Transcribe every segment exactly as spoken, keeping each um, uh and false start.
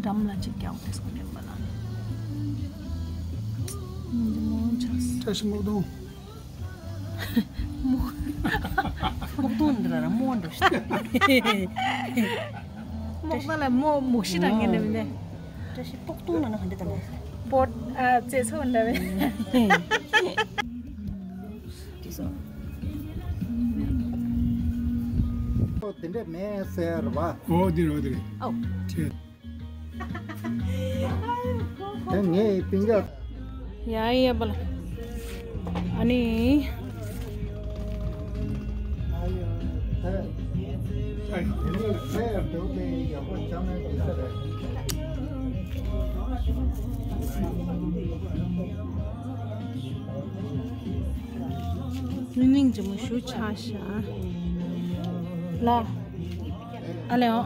གཏམ་ལ་ཅིག་རྒྱག་དེ་སོང་ནས་མ་ལ། འདི་མོ་ཆགས། བཀྲ་ཤིས་སྨུག་སྟོང་། སྨུག་སྟོང་འདི་ལ་ར་མོ་འགྲོ་ཤི། སྨུག་སྟོང་ལ་མོ་མོ་ཤི་རང་ངན་ནས་མིན་ཏེ། བཀྲ་ཤིས་སྤོག་ཏུང་ལ་ན་ག་འདྲ་དང་། སྤོག་ཨ་རྩེ་ཚོ་འདྲ་བས། དེ་འདྲ་མེད་ཟེར་བ། ཨོ་དེ་རེད་དེ་རེད། ཨོ། ཁྱེད། དེ་ངའི་པིན་ཀ། ཡ་ཡ་བ་ལ། ཨ་ནི། སྙིང་རྗེ་མོ་ཞུ་ཆ་ཤ། ལ། ཨ་ལེ་འོ།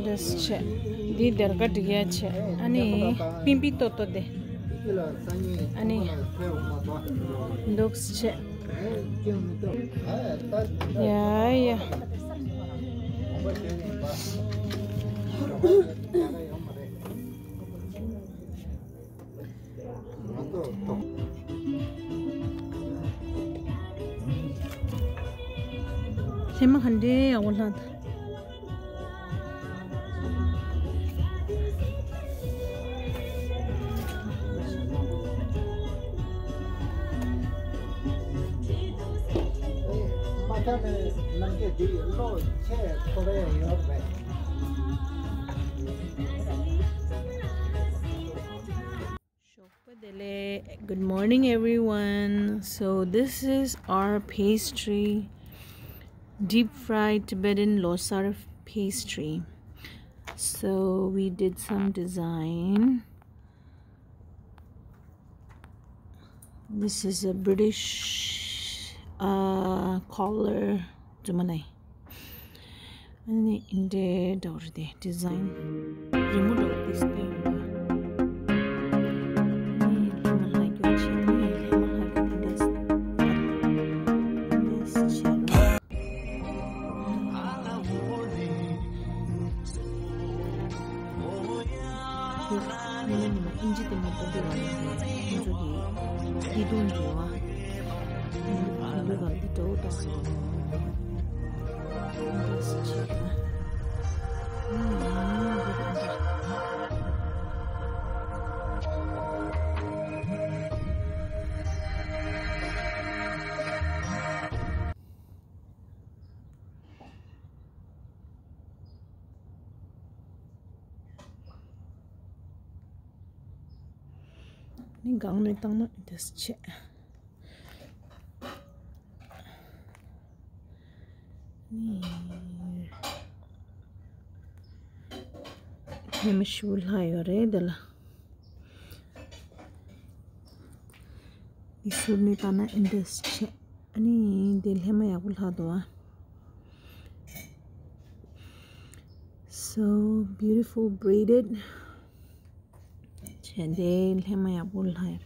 འདྲ་ཆེ། འདི་སྡེར་ཁ་འགྲིག་ཡ་ཆེ། ཨ་ནི་པིན་པིན་ཏོ་ཏོ་དེ། ཨ་ནི་འདུག་ཆེ། ཡ་ཡ། ལྷས་མ་ག་འདྲའི་ཡག་པོ་ལྷག་ད། མ་ཐག་ནས་ནམ་མཁའ་འདི་ལོ་ཆེ་ཐོར་ཡ་ཡོད་རེད། Good morning, everyone. So this is our pastry, deep fried Tibetan Losar pastry. So we did some design. This is a British uh, color. ཨ་ནི་འདི་འདྲ་བོ་རེད་དེ། ཌི་ཛའིན་རི་མོ་འདྲ་བོ་ཏིས་ཏེ་ཡིན་པ། ཨ་ནི་ལྷས་མ་ལྷ་རྒྱུ་བྱས། ཨ་ནི་ལྷས་མ་ལྷ་རྒྱུ་དེ་འདྲས་འདྲས་བྱས་ནས། ཉི་མ་ཉི་མ་ཨིན་ཇི་དེ་མོ་པོ་འདི་བ་ནི་ཁོང་ཚོ་གི་སྐྱིད་སྡུག་འབྲེལ་བ། འདི་ག་འདི་འདྲ་བོ་དང་། ནི་སྒང་ནས་བཏང་ན་འདི་འདྲས་བྱས། ནི་ལྷས་མ་ཞེ་པོ་ལྷག་ཡོད་རེད་འདི་ལ། འདི་ཟུར་ནས་བལྟས་ན་འདི་འདྲས་བྱས། ཨ་ནི་འདི་ལྷས་མ་ཡག་པོ་ལྷག་འདུག་ཨ། So beautiful braided. བྱས་ཏེ་ལྷས་མ་ཡག་པོ་ལྷག་ཡོད།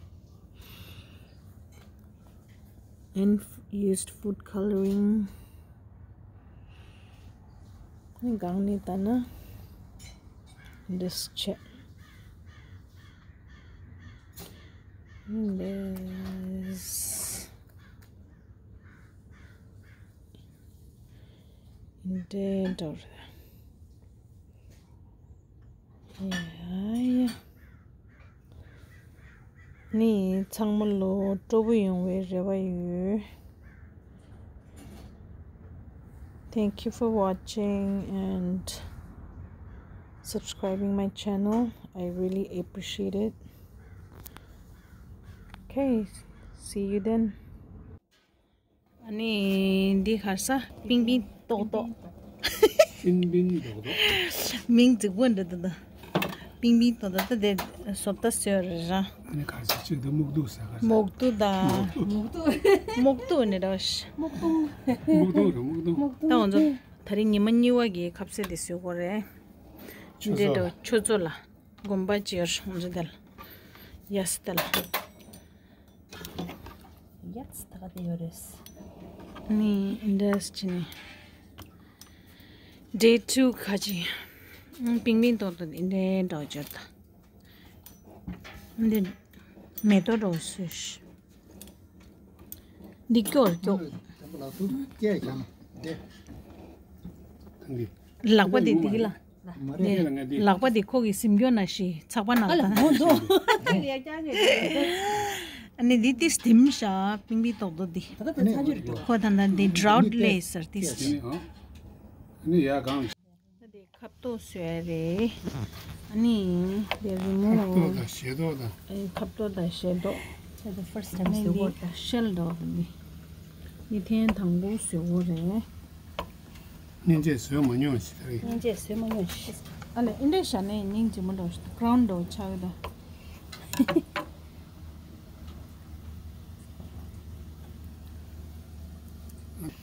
And used food coloring. སྒང་ནས་བལྟས་ན་འདི་འདྲས་བྱས། འདི་འདྲས་འདྲ་བོ་རེད། ཡ་ཡ། ནི་ཚང་མ་ལོ་སྤྲོ་པོ་ཡོང་བའི་རེ་བ་ཡོད། Thank you for watching and subscribing my channel. I really appreciate it. Okay, see you then. ཨ་ནི་འདི་ག་རེ་ཟ། པིང་པིང་ཏོག་ཏོག་པིང་པིང་ཏོག་ཏོག་མིང་རྫིག་པོ་འདྲ་འདུག་ད། པིང་པིང་ཏོག་ཏོག་ད་དེ་བཟོ་ལྟ་བཟོས་རེད་ར། ཨ་ནི་ག་ཟེར་ཅིག་ད་སྨུག་རྡུག་ཟེར་ག་ཟེར། སྨུག་རྡུག་ད། སྨུག་རྡུག་སྨུག་རྡུག་ནི་ར། སྨུག་རྡུག་རེད། སྨུག་རྡུག་ད་ང་ཚོ་ད་རིང་ཉི་མ་གཉིས་པ་གི་ཁ་ཟས་དེ་བཟོས་དགོས་རེད། ཆུ་འདི་ཚོད་ད་ཆུ་ཚོད་ལ་དགོན་པ་ཅིག་ཡོད་རེད། ང་ཚོ་དེ་ལ་ཡ་སི་དེ་ལ། Yes, ད་ག་དེ་ཡོད་རེད། ནི་འདྲ་ཅི་ནི། Day two ཁ་ཅིག་ཨང་། པིང་པིང་ཏོག་ཏོག་འདི་འདྲའི་འགྲོ་བརྗོད་དང་། འདི་མེ་ཏོག་འགྲོ་སུ་ཤི། འདི་སྐྱོར་སྐྱོར། ལག་པ་འདི་འདི་ལ། ལག་པ་འདི་ཁོ་གི་སེམས་སྐྱོ་ན་ཤི་ཚགས་པ་ན་ལ་ད། ཨ་ནི་འདི་ཏིས་དིམ་ཤ་པིང་པིང་ཏོག་ཏོག་འདི། ཁོ་ད་ད་འདི་drought ལས་ཟེར་ཏིས། ཨ་ནི་ཡ་གང་། ད་དེ་ཁབ་ཏོག་བཟོས་རེད། ཨ་ནི་དེ་རི་མོ། ཁབ་ཏོག་དང་ཞལ་ཏོག་དང་། ཨེ་ཁབ་ཏོག་དང་ཞལ་ཏོག་ད་དེ་first time ཨ་ནི་བཟོས་འདི་པ་རེད། ཤེལ་འདྲ་བོ་འདི། འདི་ཐེངས་དང་པོ་བཟོས་པ་རེད། སྙིང་རྗེ་བཟོས་མ་མྱོང་ཞིག་ད་རེད། སྙིང་རྗེ་བཟོས་མ་མྱོང་ཞིག་ཨ་ལས་ཨེ་འདྲས་བཞག་ནས་སྙིང་རྗེ་མོ་འདྲ་བོ་ཞིག་crown འདྲ་བོ་ཆགས་ཀྱི་ད།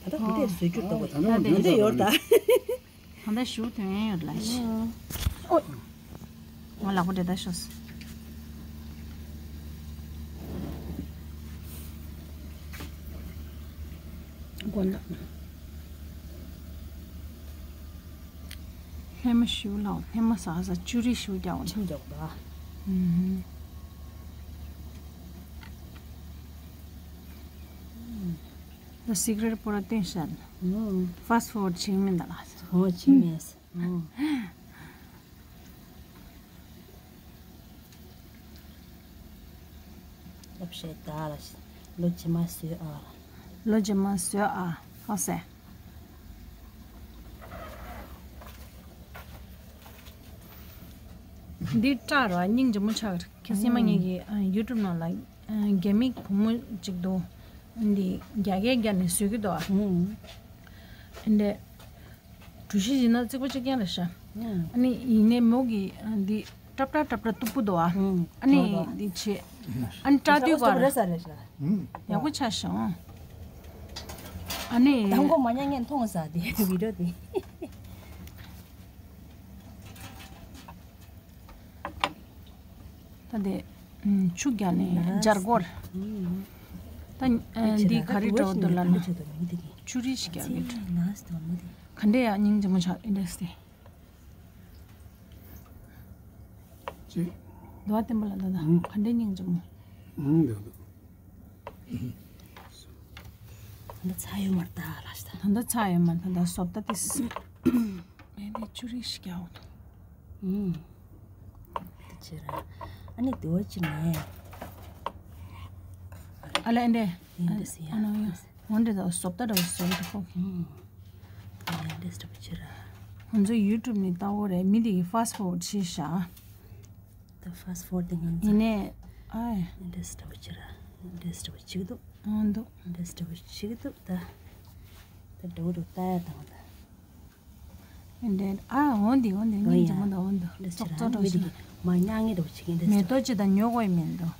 ད་ལྟ་དེ་འདྲས་བཟོས་རྒྱུ་འདུག་ག་ད་ལྟ་དེ་འདྲས་ཡོད་ད། ད་ལྟ་ཞུ་དོན་ཡོད་ལ་ཤི། ཨོ། ང་ལག་པ་འདྲེ་ད་ཤོས། དགོན་ད། ལྷན་མ་ཞུ་ལ་ལྷན་མ་ཟ་ཟ་ཅུ་རི་ཞུ་རྒྱག་འོང་། ཆིམ་རྒྱག་ད། ཨུམ། The secret པོ་ར་བསྟན་ཤག་ཨུམ། Fast forward བྱེད་མིན་ད་ལ། ཧོ་བྱེད་མིན། ཨུམ། ལབ་བཤད་ད་ལ། ལོ་རྗེས་མ་བཟོས་ཨ། ལོ་རྗེས་མ་བཟོས་ཨ། ཧོ་སེ། འདི་སྐྲ་ར་སྙིང་རྗེ་མོ་ཆགས་རེད། ཁྱེད་སེམས་མ་ངེད་ཀྱི་ཨ་YouTube ནང་ལ་ཨ་རྒྱ་མི་བུ་མོ་གཅིག་འདུག་འདི་རྒྱ་སྐད་རྒྱག་ནས་བཟོས་ཀྱི་འདུག་ཨ། ཨ་འདྲས། གྲུ་བཞི་ཡིན་ན་རྩིག་པ་གཅིག་རྐྱང་རེད་ཤག་ཨ་ནི་ཡིན་ནའི་མོ་གི་ཨ་འདི་ཀྲབ་ཀྲ་ཀྲབ་ཀྲ་སྟུག་པོ་འདུག་ཨ། ཨ་ནི་འདི་བྱེད། ཨ་ནི་སྐྲ་དུས་ག་རེད། ཡག་པོ་ཆགས་ཤག་ཨ་ནི་དང་པོ་མ་ཉན་ངས་མཐོང་ས་དེ་video དེ། ད་དེ་ཆུ་བརྒྱབ་ནས་སྦྱར་དགོས། ད་འདི་ག་རེ་འདྲ་བོ་འདུག་ལབ་ན། ཆུ་རིས་ཤིག་བརྒྱབ་ཡོད། ག་འདྲས་ཡང་སྙིང་རྗེ་མོ་ཆགས་ཨིན་འདྲས་ཏེ། ཅི། འདུག་བསྟན་པ་ལ་ད་ད་ག་འདྲས་སྙིང་རྗེ་མོ། ད་ཚ་ཡོད་མར་ད་ལ་ད་ད་ཚ་ཡོད་མར་ད་ད་སོབ་ད་ཏིས། མེད་དེ་ཅུ་རིས་ཤིག་ཡའོ། ཨུམ། དེ་ཅི་ར། ཨ་ནི་དེ་བ་ཅི་ནས། ཨ་ལེ་འདྲེ། ཡིན་འདི་སི་ཡ། ཨ་ནོ་ཡ། འོན་ཏེ་ད་སོབ་ད་ར་སོབ་ད་ཁོ། ཨུམ། ཡིན་འདི་སི་ད་བ་ཅི་ར། ང་ཚོ་YouTube ནས་ལྟ་བོ་རེད། མི་དེ་གི་fast forward བྱས་ཤག་ད་fast forward དེ་ང་ཚོ། ཡིན་ནས། ཨ། ཡིན་འདི་སི་ད་བ་ཅི་ར། ཡིན་འདི་སི་ད་བ་ཅི་གི་འདུག་འོན་འདུག་འདི་སི་ད་བ་ཅི་གི་འདུག་ད། ད་འགྲོ་འགྲོ་ལྟ་ཡ་དང་ད། འདྲེ། ཨ། འོན་ཏེ་འོན་ཏེ་སྙིང་རྗེ་མོ་འདུག་འོན་ཏེ་ཙོག་ཙོག་འགྲོ་ཤི། མ་ཉག་ངེ་འགྲོ་ཆི་གིན་འདྲེ། མེ་ཏོག་ཅི་དང་ཉོ་དགོས་མིན་འདུག་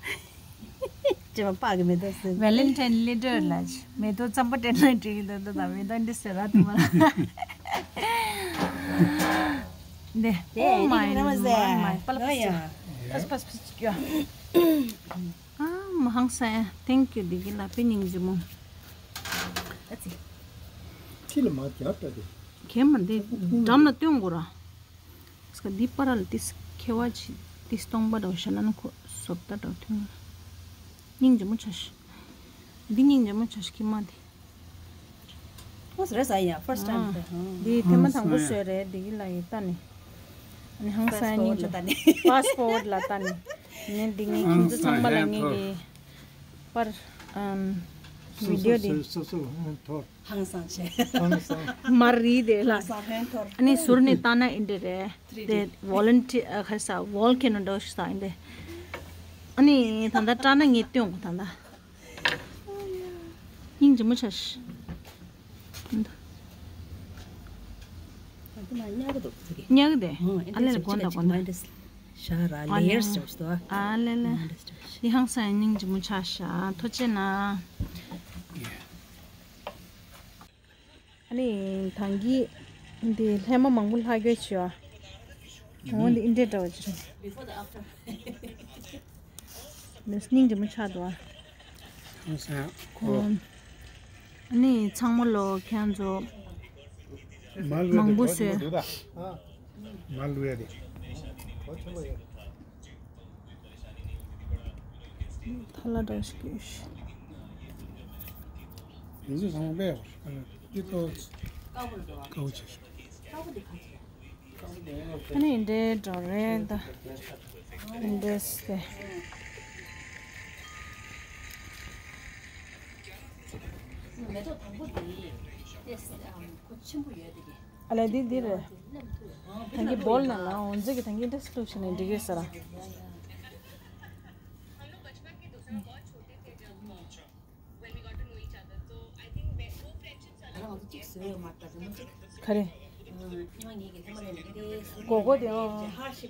ཅེ་མ་པག་གི་མེ་ཏོག་སི། Valentine letter ལ་མེ་ཏོག་རྩམ་པ་སྤྲད་ན་འགྲིག་གི་འདུག་ད་མེ་ཏོག་འདི་ཟེར་ར་དུ་མ་ལ། འདྲེ། Oh my, my, my. པ་ལ་པ་སི། པ་སི་པ་སི་པ་སི་ཀྱོ། ཨ་མ་ཧང་སང་ཡ། Thank you འདི་གི་ལ་པི་སྙིང་རྗེ་མོ། ཨ་ཙི། ཁྱི་ལ་མ་རྒྱབ་ད་དེ། གན་མ་འདི་འགྲམ་ལ་སྟོན་དགོས་ར། སྐ་འདི་པ་ར་ལ་ཏིས་ཁེ་བ་ཆི་ཏིས་སྟོང་པ་འདྲ་བོ་ཤ་ལ་ན་ཁོ་སོབ་ད་འདྲ་བོ་ཐོན། སྙིང་རྗེ་མོ་ཆ་ཤི། འདི་སྙིང་རྗེ་མོ་ཆ་ཤི་ཁི་མ་དེ། ཨོ་སི་རེ་ས་ཡ་first time དེ། འདི་ཐེངས་མ་དང་པོ་བཟོས་རེད་འདི་གི་ལ་ཡི་ལྟ་ནི། ཨ་ནི་ཧང་སང་སྙིང་རྗེ། fast forward ལ་ལྟ་ནི། ནི་འདི་ངའི་ཁྱིམ་ཚང་ཚང་མ་ལ་ངེད་ཀྱི་པར་ཨམ་བི་ཌི་ཡོ་འདི། སོ་སོ་ཧོན་ཐོར། ཧང་སང་བྱས། ཧང་སང་། མར་རིལ་དེ་ལ། ཧང་སང་ཧོན་ཐོར། ཨ་ནི་ཟུར་ནས་བཏང་ན་ཨིན་དེ་རེད། དེ་volunteer ཨ་ཁ་ས་volcano འདྲ་ཞིག་ས་ཨིན་དེ། ཨ་ནི་ད་ལྟ་སྐྲག་ན་ངས་སྟོན་གོ་ད་ལྟ། སྙིང་རྗེ་མོ་ཆ་ཤི། ད་ལྟ་ན་ཉག་གི་འདུག་ཚིག་གི། ཉག་གི་དེ། ཨ་ལེ་ལེ་དགོན་ད་དགོན་ད། ཤ་ར་ལེ་ཡར་སི་འདྲ་བོ་ཞིག་འདུག་ཨ་ལེ་ལེ། འདི་ཧང་སང་སྙིང་རྗེ་མོ་ཆགས་ཤག་ཐུགས་རྗེ་གནང་། ཨ་ནི་ད་གིན་འདི་ལྷས་མ་མང་པོ་ལྷག་རྒྱུ་བྱོས། འོ་འདི་ཨིན་དྲེ་འདྲ་བོ་ཅིག་འདི་སྙིང་རྗེ་མོ་ཆགས་འདུག་ཨ། ཧང་སང་ཁོ། ནི་ཚང་མ་ལོ་ཁྱེད་ཚོ་མར་བླུགས་མང་པོ་ཡ་དེ་བཟོས། གོ་ཆེན་པོ་འདུག་ད། མར་བླུགས་ཡ་དེ། གོ་ཆེན་པོ་ཡོད། ཐ་ལ་འདྲ་ཞིག་ཡོད་ཤག་ཡིན་ཚུལ་ཚང་མ་སྦས་ཡོད་ཤག་ཨ་ལ་ཀི་ཏོ་དཀར་པོ་ཆེ་ཤག་ཨ་ནི་འདྲའི་འགྲོ་རེད་ད། འདྲས་ཏེ། མེ་ཏོག་དང་པོ་དེ་ཏེ་གོ་ཆེན་པོ་ཡོད་དེ། ཨ་ལས་འདི་འདི་རེད། ད་གིན་བོལ་ནང་ལ་འོ་འཛི་གི་ད་གིན་འདྲས་བླུགས་ཤིག་ནས་འགྲིག་གི་ཟེར། ག་རེ། གོ་གོ་དེ་ཨང་། ཨང་།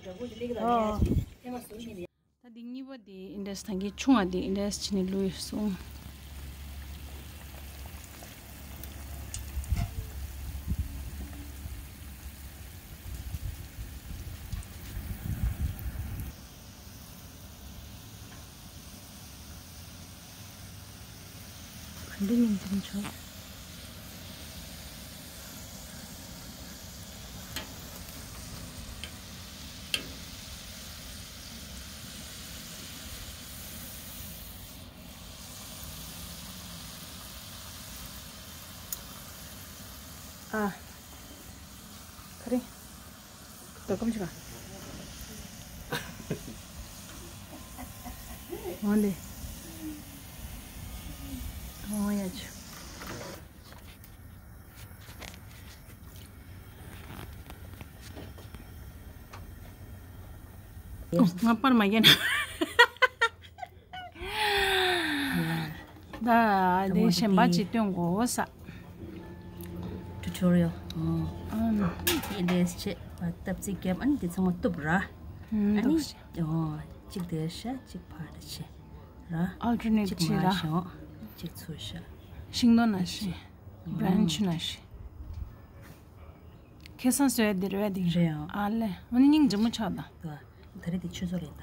ད་འདི་གཉིས་པ་དེ་འདྲས་ད་གིན་ཆུང་བ་དེ་འདྲས་བྱས་ནས་བླུགས་སོང་། ག་འདྲ་ཡིན་དེ་ཆོག་ཨ། ག་རེ། ད་སྐམ་ཞིག་ག་འོ་ལེ། འོ་ཡ་ཆུ། ང་པར་མ་རྒྱབ་ན། ད་དེ་གཞན་པ་ཅིག་སྟོན་དགོས་ས། ཊུ་ཊོ་རི་ཡལ། ཨ་ནི་འདི་འདྲས་བྱས། སྟབས་རྩིས་རྒྱབ། ཨ་ནི་འདི་ཚང་མ་གཏུབ་ར། ཨ་ནི་འདུག་སེ། ཨོ། གཅིག་དེར་བཞག་གཅིག་ཕར་བྱས་ར། ཨལ་ཊར་ནེཊ་གཅིག་བྱས་མར་ར། བཞག་གཅིག་ཚུར་བཞག་ཤིང་སྡོང་ནང་བཞིན། བྷི་རན་ཆི་ནང་བཞིན། ཁ་སང་བཟོས་དེ་རེད་པས་དེ། རེད་ཨང་། ཨ་ལས། འོ་ན་སྙིང་རྗེ་མོ་ཆགས་ད། ད་རེས་དེ་ཆུ་ཚོད་རེད་ད།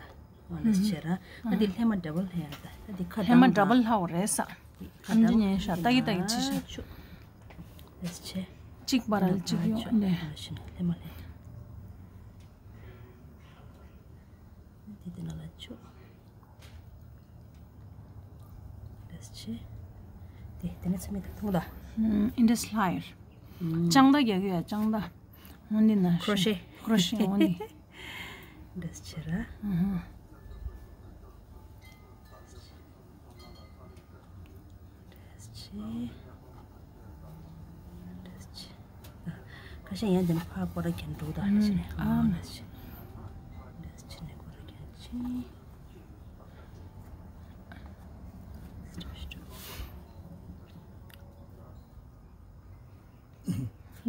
འོ་ན་བྱས་ར། ད་དེ་ལྷས་མ་ཌབ་བལ་ལྷས་ཡ་ད། ད་དེ་ཁ་ལྷས་མ་གདངས་ཌབ་བལ་ད། ལྷ་བོ་རེད་ས། ཁ་ཨམ་ཅི་གདངས་ཉན་ཤ་ཏག་གི་ཏག་གི་ཆི་ཤ། ཆུ། ལས་བྱས། གཅིག་པ་ར་གཅིག་ཡོད་ལས། ལས་བྱས་ནས་ལྷས་མ་ལྷས། དེ་དེ་ན་ལ་ཆུ། འདྲས་ཆེ། དེ་དེ་ནས་ཚིག་མེད་དུ་ཐུང་ད། ཨིན་འདྲས་ལྷ་ཡར། ལྕང་མདའ་རྒྱག་གི་ཡ་ལྕང་མདའ། འོ་འདི་ན་ཁྲོ་ཤེ། ཁྲོ་ཤེ་འོ་འདི། འདྲས་ཆེ་ར། འདྲས་ཆེ། འདྲས་ཆེ། ཁ་ཤས་ཡང་དེ་ནས་ཕར་སྐོར་ར་རྒྱག་འགྲོ་ད་ཨ་ནི་ཨ་འདྲས་ཆེ། འདྲས་ཆེ་ནས་སྐོར་ར་རྒྱག་ཆེ།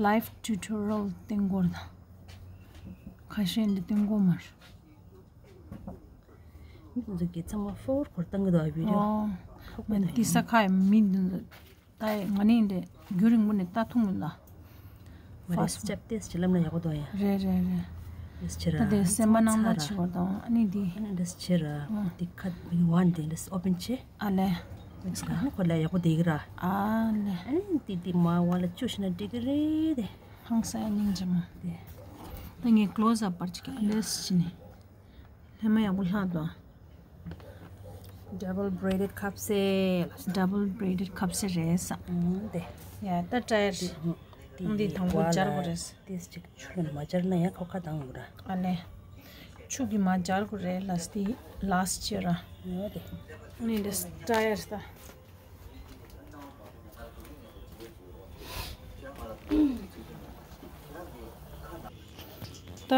Live tutorial སྟེང་སྐོར་དང་། ཁ་ཤས་འདི་སྟེང་སྐོར་མར། མི་འདི་ཚོ་གི་ཚང་མ་ཕོར་སྐོར་བཏང་གི་འདུག་བི་ཌི་ཡོ། ཨོ། ཁག་པོ་མི་འདི་ས་ཁ་མི་འདི་ད་ང་ནི་འདི་རྒྱུན་རིང་པོ་ནས་ལྟ་ཐུབ་མི་འདུག་མ་རེད། སི་ཊེབ་ཏེ་སི་ལབ་ན་ཡག་པོ་འདུག་ཡ། རེད་རེད་རེད། འདྲས་ཆེ་ར། ད་དེ་སེམས་པ་ནང་ལ་ཆེ་བ་དང་ཨ་ནི་དེ། ཨ་ནི་འདྲས་ཆེ་ར། ཨ། དེ་ཁ་མིག་ཝན་དེ་འདྲས་ཨོ་པན་བྱེད། ཨ་ལས། ཨ་ཁོ་ལ་ཡག་པོ་བསྡད་ཀྱི་ར། ཨ་ལས། ཨ་ནི་དེ་དེ་མ་བ་ལ་བཅུ་ཞིག་ན་འགྲིག་གི་རེད་དེ། ཧང་སང་སྙིང་རྗེ་མོ། དེ། ད་ངས་ཀློ་སི་ཨབ་པར་ཅིག་ཨ་འདྲས་བྱེད་ནས། ལྷས་མ་ཡག་པོ་ལྷག་འདུག Double braided ཁ་ཕྱེ་ལ། Double braided ཁ་ཕྱེ་རེད་ས། ཨང་དེ། ཡ་ད་ཊ་ཡར། དེ་འདི་དང་པོ་སྦྱར་དགོས་རེད་ས། ཏིས་ཅིག་ཆུ་ལ་མ་སྦྱར་ན་ཡང་ཁོ་ཁ་གདངས་འགྲོ་ར། ཨ་ལས། ཆུ་གིས་མ་སྦྱར་དགོས་རེད་ལ་སི་ལ་སི་ཅི་ར། ཡོད་དེ། ཨ་ནི་འདི་ཊ་ཡར་ས། ད་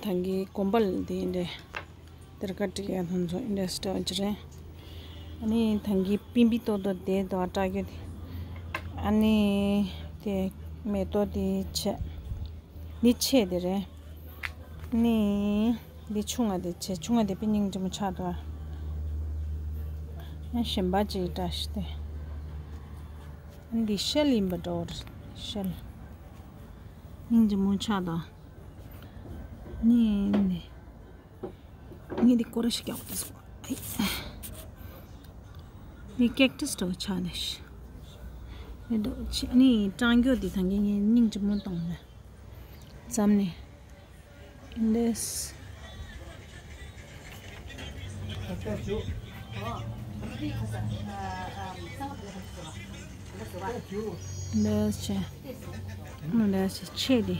ཐང་གི་གོམ་པ་ལ་དེ་འདྲ་དེར་ཀ་ཀྲིག་ཡ་ཐོན་ཚོ་འདྲ་སི་ཊ་ཅི་རེད། ཨ་ནི་ཐང་གི་པིན་པི་ཏོ་ཏོ་དེ་དོ་ཨ་ཀྲ་གི་དེ། ཨ་ནི་དེ་མེ་ཏོག་དེ་ཆེ། འདི་ཆེ་དེ་རེད། ནི། འདི་ཆུང་ང་དེ་ཆེ་ཆུང་ང་དེ་པི་སྙིང་རྗེ་མོ་ཆགས་འདུག་ཨ། ཡང་གཞན་པ་ཅིག་བཀྲ་ཤིས་ཏེ། འདི་ཤེལ་ཡིན་པ་འདྲ་བོ་རེད་ཤེལ། སྙིང་རྗེ་མོ་ཆགས་འདུག་ཨ། ནི་འདི། ངས་འདི་སྐོར་ར་ཞིག་རྒྱག་དགོས་སོང་། འདི་ཀེག་ཊས་འདྲ་བོ་ཆགས་འདུག་ཤི། འདི་འདུག་ཅི་ནི་སྲང་སྐྱོ་འདི་ཐང་གི་ངའི་སྙིང་རྗེ་མོ་གཏོང་ལ་འཛམ་ནི་འདས། འདས་ཆེ། འདས་ཆེ་ཆེ་འདི།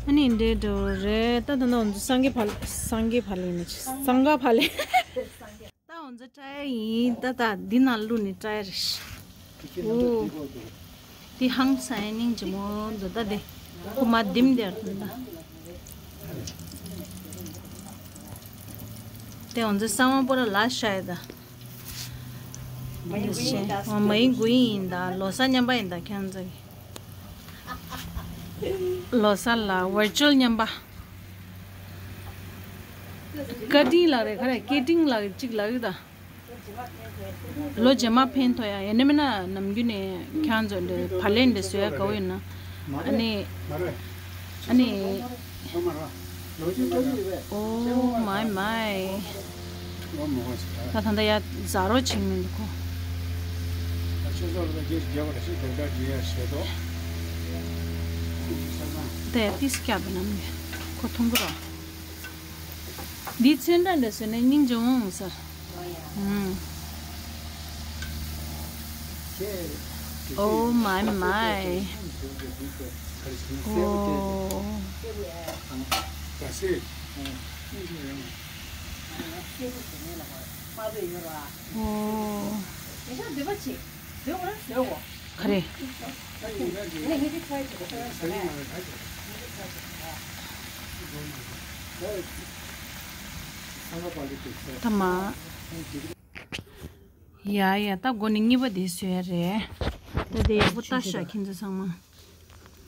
ཨ་ནི་འདྲེ་འགྲོ་རེད། ད་ད་ནང་སངས་རྒྱས་ཕ་སངས་རྒྱས་ཕ་ལེ་ནི་སངས་རྒྱས་ཕ་ལེ། ད་འོ་ཚོ་ཀྲ་ཡ་ཡིན། ད་ད་འདི་ནང་བླུགས་ནི་ཀྲ་ཡ་རེད། འོ། འདི་ཧང་སང་སྙིང་རྗེ་མོ་འདུག་ད་འདི་ཁུག་མ་ལྡིམ་དེར་འདུག་ད། དེ་འོ་ཚོ་གསང་བ་པོ་ར་ལ་ཤ་ཡ་ད། འོ་མ་ཡིན་དགུ་ཡིན་ཡིན་ད། ལོ་གསར་མཉམ་པ་ཡིན་ད་ཁྱེད་ཚོ་གི། ལོ་གསར་ལ་ཝར་ཅུ་ཨལ་མཉམ་པ། བཀའ་དྲིན་ལགས་རེད། ག་རེ་སྐད་འཕྲིན་ལགས་གཅིག་ལགས་རེད་ད། ལོ་རྗེས་མ་ཕན་ཐོགས་ཡ། ཡིན་ན་མིན་ན་ནམ་རྒྱུན་ནས་ཁྱེད་ཚོ་འདྲ་བ་ལན་འདྲ་བཟོ་ཡ་དགའ་བོ་ཡིན་ན། ཨ་ནི། ཨ་ནི། Oh my my. ད་ད་ལྟ་ཡ་ཟ་རོ་བྱེད་མི་འདུག་གོ། ད་ཡ་ཏིས་སྐྱག་པའི་ནམ་ནས་ཁོ་མཐོང་གི་རོགས། འདི་ཚོན་ཁྲ་འདྲ་བཟོས་ནས་སྙིང་རྗེ་འོང་ཟེར། ཨུམ། Oh my my. Oh. Oh. ག་རེ། ཐ་མ། ཡ་ཡ། ད་སྒོ་ནས་གཉིས་པ་དེ་བཟོས་ཡ་རེད། ད་དེ་ཡག་པོ་ལྟ་ཤག་ཁྱེད་ཚོ་ཚང་མ།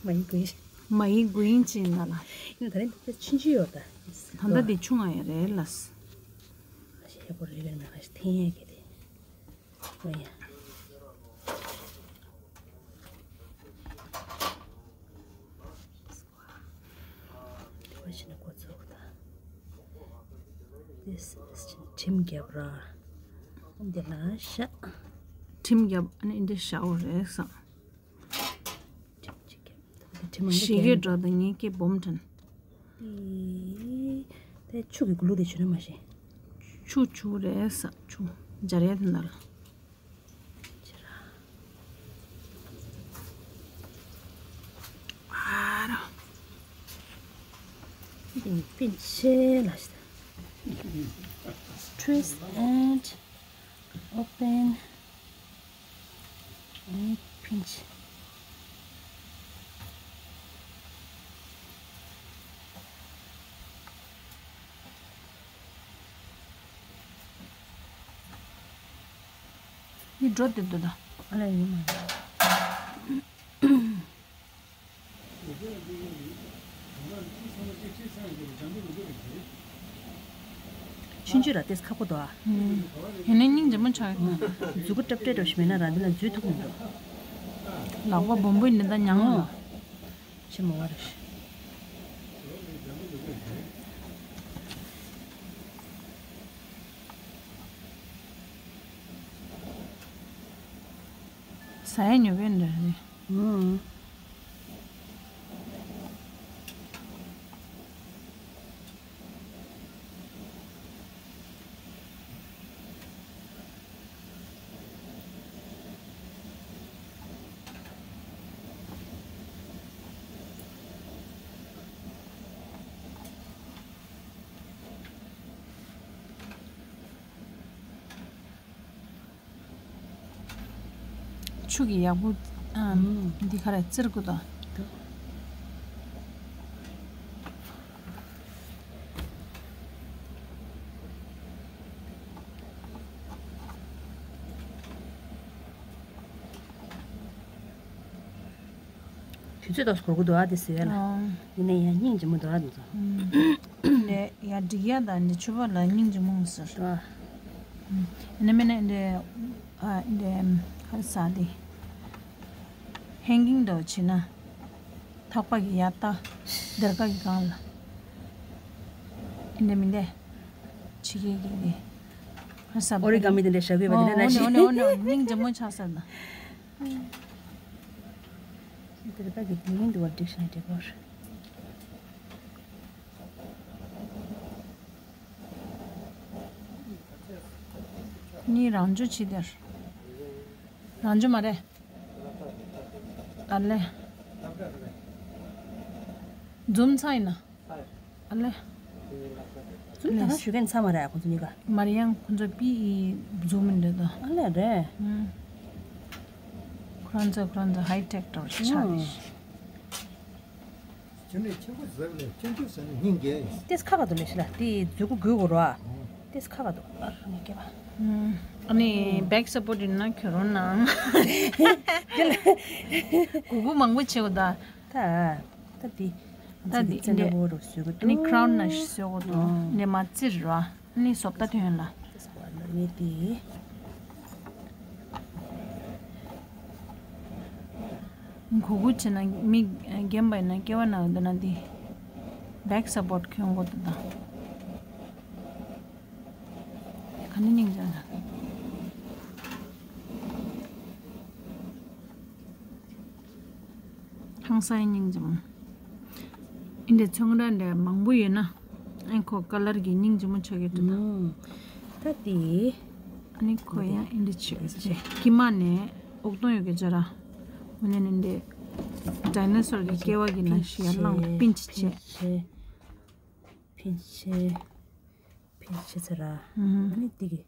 མ་ཡི་གུ་ཡི། མ་ཡི་གུ་ཡིན་ཅིག་ན་ལ། ཡིན་ད་རེད། འདི་ཆུང་ཆུང་ཡོད་ད། ད་ལྟ་དེ་ཆུང་ང་ཡ་རེད་ལ། ཨ་ཤེ་ཡག་པོ་རེད་པས་མ་ཁ་ཤས་འཐེན་ཡ་གི་དེ། ཨོ་ཡ། དེ་བ་ཕྱི་ནས་འགོ་ཚུགས་ད། དེ་ཁྲིམས་རྒྱབ་ར། འདི་ལ་ཤ། ཁྲིམས་རྒྱབ། ཨ་ནི་འདི་ཤའོ་རེད་བསམ། ཁྲིམས་ཅིག་རྒྱབ། དེ་ཁྲིམས་མང་པོ་ཞིག་གི་རྒྱབ་འགྲོ་དང་ངེད་ཀྱི་སྦོམ་དྲན། དེ་ཆུ་གི་གུ་ལུ་དེ་ཆུ་ན་མ་ཤེས། ཆུ་ཆུ་རེད་བསམ། ཆུ་འཇར་ཡ་དེ་ན་ལ། ཨ་རོ། པིན་ཆེ་ལ་ཤི། Twist and open and pinch. འདི་འགྲོ་བསྡད་འདུག་ད། ཨ་ལས་ཡོད་མ་རེད། ཆུང་ཆུང་ར་ཏེས་ཁག་པོ་འདུག་ཨ། ཡིན་ནའི་སྙིང་རྗེ་མོ་ཆགས་ཡོད། མཛུ་གུ་ཀྲབ་ཀྲབ་འདྲ་ཞིག་མེད་ན་ར་འདི་ལ་འཛུལ་ཐུབ་མི་འདུག་ལག་པ་སྦོམ་པོ་ཡིན་ན་ད་མྱངས་ལ། ཕྱི་མ་བར། ཟ་ཡ་ཉོ་གི་འདྲ་རེད། ཨང་། ཆུ་གི་ཡག་པོ། ཨ། ཨང་། འདི་ག་རེ་བཙིར་དགོས་དོ། འདུག་དུས་ཚོད་ཏོག་ཙམ་འགོར་གི་འདུག་ཨ། དེ་ཟེར་ཡ་ལ། ཨང་། ཡིན་ནའི་ཡང་སྙིང་རྗེ་མོ་འདུག་ཨ། དེ་ཚོ། ཨུམ། ནས་ཡ་འགྲིག་ཡ་དང་འདི་ཆུ་བ་ལ་སྙིང་རྗེ་མོ་ཟེར། ཨ། ཨུམ། ཡིན་ན་མིན་ན་འདི། ཨ། འདི་ག་རེ་ཟ་འདི། ཧེང་གིང་འདྲ་བོ་བྱེད་ན། ཐག་པ་གི་ཡ་ལྟ། སྡེར་ཁ་གི་སྒང་ལ། ཡིན་ན་མིན་ན། ཅི་གི་གི་གི། ཧ་ས་ཨོ་རི་ག་མི་དེ་འདྲ་བཞག་དགོས་པ་དེ་འདྲ་ནང་བཞིན། ཨོ་ནི་ཨོ་ནི་ཨོ་ནི་སྙིང་རྗེ་མོ་ཆགས་ས་ན། དེ་རེད་པ་གི་དེ་མིན་འདུག་བ་ཌིག་ཤ་ན་རི་གོ་རེད། ཁོ་གཉིས་རང་འཇུ་བྱེད་དེར། རང་འཇུ་མ་རེད། ཨ་ལེ། འཛུམ་ཚ་ཡིན་ན། ཨ་ལེ། འཛུམ་ད་ལྟ་ཞུ་མཁན་ཚ་མ་རེད་ཁོང་ཚོ་གཉིས་ཀ། མར་ཡང་ཁོང་ཚོ་པི་ཡི་འཛུམ་མི་འདྲ་དང་། ཨ་ལེ་རེད། ཁོ་རང་ཚོ་ཁོ་རང་ཚོ་ཧའི་ཊེག་འདྲ་བོ་ཞིག་ཆགས་ཏེ། ཁྱོད་ནི་ཆེན་པོ་ཟེར་ལས་ཆུང་ཆུང་ཟེར་ནས་སྙིང་རྗེ། ཏེས་ཁ་ཁ་དུ་ལས་ཤི་ལ་ཏེ་མཛུ་གུ་གུ་གུ་རོ། ཏེས་ཁ་ཁ་དུ་ཨ་ཁ་ནས་སྐྱེ་བ། ཨ་ནི་བེག་སཔོར་ཡིན་ན་ཁྱོད་རང་ནང་། གུ་གུ་མང་པོ་བྱེད་དགོས་ད། ད་ད་དེ་ད་དེ་ཚེ་འདི་འདྲ་བོ་རུ་བཟོས་གོ་ཨ་ནི་ཁ་རའུན་ན་ཞིག་བཟོས་གོ་འདུག་ཨ་ནི་མ་བཙིར་རོ། ཨ་ནི་བཟོ་ལྟ་ཐོན་ལ། ངས་དེ། གུ་གུ་བྱས་ན་མི་རྒན་པ་ཡིན་ན་སྐྱེ་བ་ན་འདི་ན་འདི། བེག་སཔོར་གྱོན་དགོས་འདུག་ད། ག་ནས་སྙིང་རྗེ་ན། ཧང་སང་སྙིང་རྗེ་མོ། ཨིན་དེ་ཚོང་ར་འདྲ་མང་པོ་ཡོད་ན། ཨེ་ཁོ་ཀ་ལར་གྱི་སྙིང་རྗེ་མོ་ཆགས་ཀྱི་འདུག་ད། ད་དེ། ཨ་ནི་ཁོ་ཡང་ཨིན་དེ་ཆེ་གི་ཆེ། ཀི་མ་ནས་ཨོག་དོང་ཡོད་ཀྱི་ཇ་ར། འོ་ནས་ནི་འདི། ཌའི་ནོ་སོར་གྱི་སྐྱེ་བ་གི་ནང་ཞིག་ཡར་ལངས་པིན་ཆི་བྱས། ཕིན་ཆེ། ཕིན་ཆེ་ཚ་ར། ཨ་ནི་དེ་གི་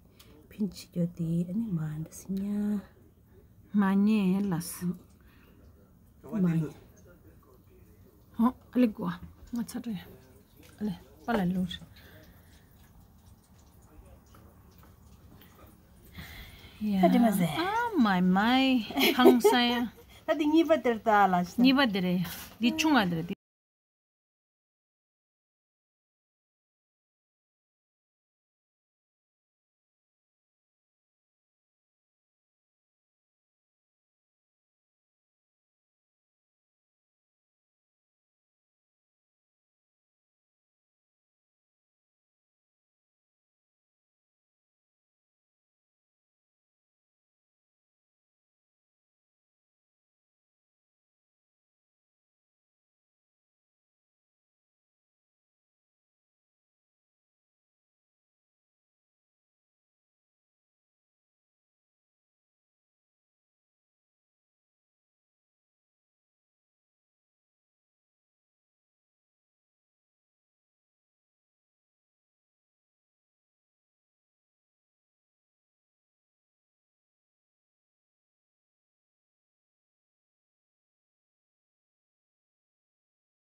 ཕིན་ཆེ་རྒྱོ་དེ་ཨ་ནི་མ་འདྲ་སི་ཉ། མ་ཉེ་ལ་སི། མ་ཉེ། ཧོ་ཨ་ལེ་གོ་ང་ཚ་རེ། ཨ་ལེ་པ་ལ་ལུར། ད་དེ་མ་ཟེ། ཨ་མའི་མའི་ཧང་སང་ཡ། ད་དེ་གཉིས་པ་དེར་ད་ལ་ཤི། གཉིས་པ་དེ་རེད། འདི་ཆུང་བ་དེ་རེད།